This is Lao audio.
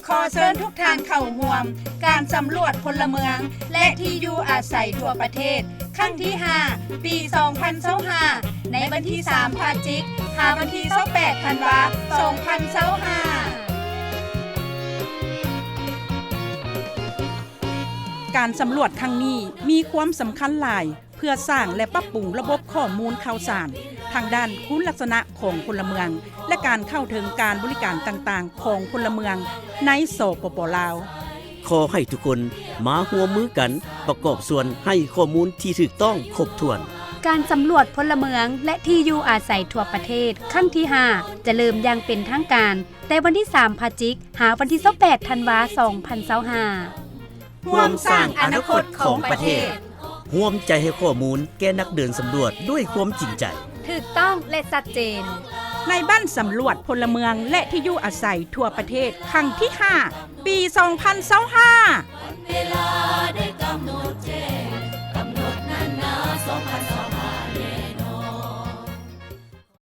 ຂໍເຊີນທຸກທ່ານເຂົ້າຮ່ວມການສຳຫຼວດພົນລະເມືອງ ແລະ ທີ່ຢູ່ອາໄສທົ່ວປະເທດ ຄັ້ງທີຫ້າ ປີສອງພັນຊາວຫ້າ ໃນວັນທີສາມ ພະຈິກ ຫາວັນທີຊາວແປດ ທັນວາ ສອງພັນຊາວຫ້າ. ການສຳຫຼວດຄັ້ງນີ້ມີຄວາມສຳຄັນຫຼາຍ ເພື່ອສ້າງ ແລະ ປັບປຸງລະບົບຂໍ້ມູນຂ່າວສານທາງດ້ານຄຸນລັກສະນະຂອງພົນລະເມືອງ ແລະ ການເຂົ້າເຖິງການບໍລິການຕ່າງໆຂອງພົນລະເມືອງໃນ ສປປ ລາວ. ຂໍໃຫ້ທຸກຄົນມາຮ່ວມມືກັນປະກອບສ່ວນໃຫ້ຂໍ້ມູນທີ່ຖືກຕ້ອງຄົບຖ້ວນ. ການສຳຫຼວດພົນລະເມືອງ ແລະ ທີ່ຢູ່ອາໄສທົ່ວປະເທດ ຄັ້ງທີຫ້າ ຈະເລີ່ມຢ່າງເປັນທາງການ ແຕ່ວັນທີສາມ ພະຈິກ ຫາວັນທີຊາວແປດ ທັນວາ ສອງພັນຊາວຫ້າ. ຮ່ວມສ້າງອະນາຄົດຂອງປະເທດ. ຮ່ວມໃຈໃຫ້ຂໍ້ມູນແກ່ນັກເດີນສຳຫຼວດດ້ວຍຄວາມຈິງໃຈ, ຖືກຕ້ອງ ແລະ ຊັດເຈນ. ໃນບັ້ນສຳຫຼວດພົນລະເມືອງ ແລະ ທີ່ຢູ່ອາໄສທົ່ວປະເທດ ຄັ້ງທີຫ້າ ປີສອງພັນຊາວຫ້າ.